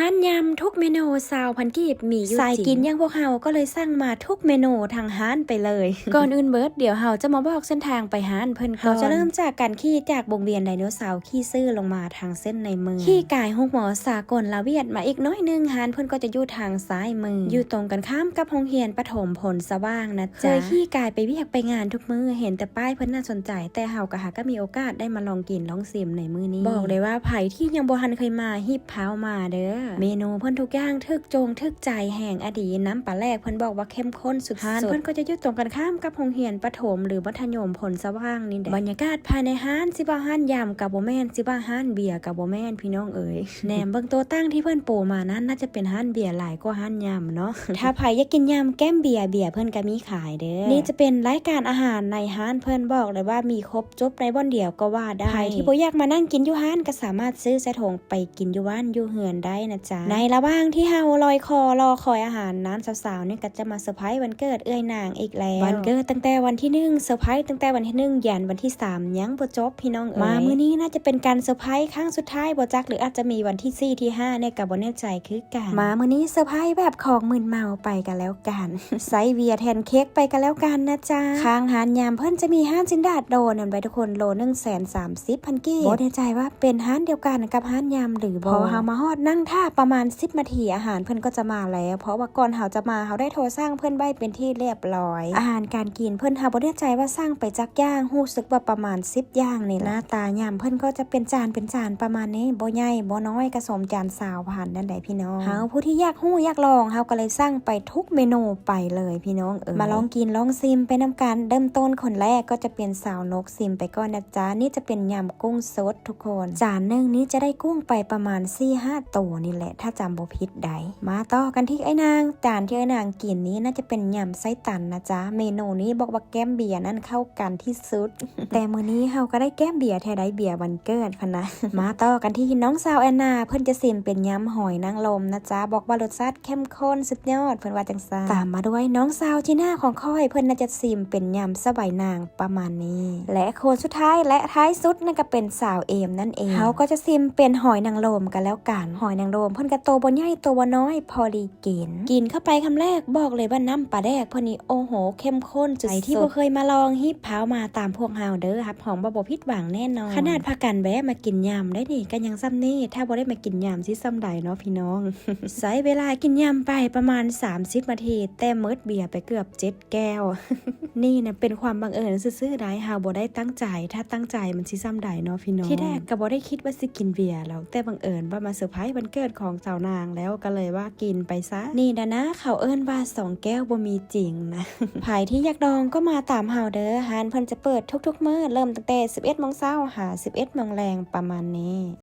ຮ້ານຍຳທຸກເມນູຊາວພັນກີບມີຢູ່ຈິງ. ສາຍກິນຢ່າງພວກເຮົາກໍເລີຍສັ່ງມາທຸກເມນູທັງຮ້ານໄປເລີຍ. ກ່ອນອື່ນເບີດ ດຽວເຮົາຈະມາບອກເສັ້ນທາງໄປຮ້ານເພິ່ນກ່ອນ. ເຮົາຈະເລີ່ມຈາກການຂີ່ຈາກວົງວຽນໄດໂນເສົາ ຂີ່ຊື່ລົງມາທາງເສັ້ນໃນເມືອງ. ຂີ່ກາຍຮູບໝໍສາກົນລາວຽດມາອີກໜ້ອຍໜຶ່ງ, ຮ້ານເພິ່ນກໍຈະຢູ່ທາງຊ້າຍມື ຢູ່ຕົງກັນຂ້າມກັບໂຮງຮຽນປະຖົມພົນສະຫວ່າງນະຈ໊ະ. ເຄີຍຂີ່ກາຍໄປວຽກໄປງານທຸກມື້, ເຫັນແຕ່ປ້າຍເພິ່ນໜ້າສົນໃຈ, ແຕ່ເຮົາກໍຫາກໍມີໂອກາດໄດ້ມາລອງກິນລອງຊິມໃນມື້ນີ້. ບອກເລີຍວ່າໃຜທີ່ຍັງບໍ່ທັນເຄີຍມາ ຮີບພາວມາເດີ້. ເມນູເພິ່ນທຸກຢ່າງຖືກຈົງຖືກໃຈແຮງອະດີ. ນ້ຳປາແຫຼກເພິ່ນບອກວ່າເຂັ້ມຂຸ້ນສຸດໆ. ຮ້ານເພິ່ນກໍຈະຢູ່ຕົງກັນຂ້າມກັບໂຮງຮຽນປະຖົມ ຫຼື ມັດທະຍົມພົນສະຫວ່າງນີ້ແຫຼະ. ບັນຍາກາດພາຍໃນຮ້ານ ຊິວ່າຮ້ານຍຳກໍບໍ່ແມ່ນ, ຊິວ່າຮ້ານເບຍກໍບໍ່ແມ່ນ ພີ່ນ້ອງເອີຍ. ແນມເບິ່ງໂຕະຕັ່ງທີ່ເພິ່ນປູມານັ້ນ ໜ້າຈະເປັນຮ້ານເບຍຫຼາຍກວ່າຮ້ານຍຳເນາະ. ຖ້າໃຜຢາກກິນຍຳແກ້ມເບຍ, ເບຍເພິ່ນກໍມີຂາຍເດີ້. ນີ້ຈະເປັນລາຍການອາຫານໃນຮ້ານເພິ່ນ, ບອກເລີຍວ່າມີຄົບຈົບໃນບ່ອນດຽວກໍວ່າໄດ້. ໃຜທີ່ບໍ່ຢາກມານັ່ງກິນຢູ່ຮ້ານ ກໍສາມາດຊື້ໃສ່ຖົງໄປກິນຢູ່ບ້ານຢູ່ເຮືອນໄດ້ນະຈ໊ະ. ໃນລະຫວ່າງທີ່ເຮົາລອຍຄໍລໍຄອຍອາຫານນັ້ນ, ສາວໆນີ້ກໍຈະມາເຊີໄພຣສ໌ວັນເກີດເອື້ອຍນາງອີກແລ້ວ. ວັນເກີດຕັ້ງແຕ່ວັນທີໜຶ່ງ, ເຊີໄພຣສ໌ຕັ້ງແຕ່ວັນທີໜຶ່ງ ຢັນວັນທີສາມ ຍັງບໍ່ຈົບ ພີ່ນ້ອງເອີຍ. ມາມື້ນີ້ໜ້າຈະເປັນການເຊີໄພຣສ໌ຄັ້ງສຸດທ້າຍບໍ່ຈັກ ຫຼື ອາດຈະມີວັນທີສີ່ ທີຫ້າ ແນ່ກໍບໍ່ແນ່ໃຈຄືກັນ. ມາມື້ນີ້ເຊີໄພຣສ໌ແບບຂອງມຶນເມົາໄປກໍແລ້ວກັນ. ໃຊ້ເບຍແທນເຄ້ກໄປກໍແລ້ວກັນນະຈ໊ະ. ຂ້າງຮ້ານຍຳເພິ່ນຈະມີຮ້ານຊີ້ນດາດໂລນຳໄວ້ທຸກຄົນ, ໂລໜຶ່ງແສນສາມສິບພັນກີບ. ບໍ່ແນ່ໃຈວ່າເປັນຮ້ານດຽວກັນກັບຮ້ານຍຳຫຼືບໍ່, ເພາະເຮົາມາຮອດນັ່ງຖ້າປະມານສິບນາທີ ອາຫານເພິ່ນກໍຈະມາແລ້ວ, ເພາະວ່າກ່ອນເຮົາຈະມາ ເຮົາໄດ້ໂທສັ່ງເພິ່ນໄວ້ເປັນທີ່ລຽບລ້ອຍ. ອາຫານການກິນເພິ່ນ ເຮົາບໍ່ແນ່ໃຈວ່າສັ່ງໄປຈັກຢ່າງ, ຮູ້ສຶກວ່າປະມານສິບຢ່າງນີ້ແຫຼະ. ໜ້າຕາຍຳເພິ່ນກໍຈະເປັນຈານເປັນຈານປະມານນີ້, ບໍ່ໃຫຍ່ບໍ່ນ້ອຍ ກໍສົມຈານຊາວພັນນັ້ນແຫຼະ ພີ່ນ້ອງ. ເຮົາຜູ້ທີ່ຢາກຮູ້ຢາກລອງ ເຮົາກໍເລີຍສັ່ງໄປທຸກເມນູໄປເລີຍ ພີ່ນ້ອງເອີຍ. ມາລອງກິນລອງຊິມໄປນຳກັນ. ເລີ່ມຕົ້ນຄົນແລກກໍຈະເປັນສາວນົກ, ຊິມໄປກ່ອນນະຈ໊ະ. ນີ້ຈະເປັນຍຳກຸ້ງສົດທຸກຄົນ. ຈານໜຶ່ງນີ້ຈະໄດ້ກຸ້ງໄປປະມານສີ່ຫ້າໂຕນີ້ແຫຼະ ຖ້າຈຳບໍ່ຜິດໃດ. ມາຕໍ່ກັນທີ່ອ້າຍນາງ. ຈານທີ່ອ້າຍນາງກິນນີ້ໜ້າຈະເປັນຍຳໄສ້ຕັນນະຈ໊ະ. ເມນູນີ້ບອກວ່າແກ້ມເບຍນັ້ນເຂົ້າກັນທີ່ສຸດ. ແຕ່ມື້ນີ້ເຮົາກໍໄດ້ແກ້ມເບຍແທ້ໃດ໋, ເບຍວັນເກີດພຸ້ນນະ. ມາຕໍ່ກັນທີ່ນ້ອງສາວແອນນາ, ເພິ່ນຈະຊິມເປັນຍຳຫອຍນາງລົມນະຈ໊ະ, ບອກວ່າລົດຊາດເຂັ້ມຂຸ້ນສຸດຍອດ, ເພິ່ນວ່າຈັ່ງຊັ້ນ. ຕາມມາດ້ວຍນ້ອງສາວຈີນ່າຂອງຂ້ອຍ, ເພິ່ນໜ້າຈະຊິມເປັນຍຳສະໄບນາງປະມານນີ້. ແລະ ຄົນສຸດທ້າຍ ແລະ ທ້າຍສຸດນັ້ນກໍເປັນສາວເອມນັ້ນເອງ. ເຮົາກໍຈະຊິມເປັນຫອຍນາງລົມກັນແລ້ວກັນ. ຫອຍນາງລົມເພິ່ນກໍໂຕບໍ່ໃຫຍ່ໂຕບໍ່ນ້ອຍ ພໍດີ ກິນ. ກິນເຂົ້າໄປຄຳແລກ ບອກເລີຍວ່ານ້ຳປາແດກເພິ່ນນີ້ ໂອ້ໂຫ ເຂັ້ມຂຸ້ນສຸດໆ. ໃຜທີ່ບໍ່ເຄີຍມາລອງ ຮີບພາວມາຕາມພວກເຮົາເດີ້, ຮັບຮອງວ່າບໍ່ຜິດຫວັງແນ່ນອນ. ຂະໜາດພາກັນແວະມາກິນຍຳໄດ້ນີ້ ກໍຍັງສ່ຳນີ້, ຖ້າບໍ່ໄດ້ມາກິນຍຳຊິສ່ຳໃດເນາະ ພີ່ນ້ອງ. ໃຊ້ເວລາກິນຍຳໄປປະມານສາມສິບນາທີ, ແຕ່ໝົດເບຍໄປເກືອບເຈັດແກ້ວ. ນີ້ນະເປັນຄວາມບັງເອີນຊື່ໆໃດ໋, ເຮົາບໍ່ໄດ້ຕັ້ງໃຈ, ຖ້າຕັ້ງໃຈມັນຊິສ່ຳໃດເນາະ ພີ່ນ້ອງ. ທີແລກກໍບໍ່ໄດ້ຄິດວ່າຊິກິນເບຍດອກ, ແຕ່ບັງເອີນວ່າມາເຊີໄພຣສ໌ວັນເກີດຂອງສາວນາງແລ້ວ ກໍເລີຍວ່າກິນໄປຊະ. ນີ້ນະນະ ເຂົາເອີ້ນວ່າສອງແກ້ວບໍ່ມີຈິງນະ. ໃຜທີ່ຢາກລອງກໍມາຕາມເຮົາເດີ້, ຮ້ານເພິ່ນຈະເປີດທຸກໆມື້, ເລີ່ມຕັ້ງແຕ່ສິບເອັດໂມງເຊົ້າຫາສິບເອັດໂມງແລງປະມານນີ້.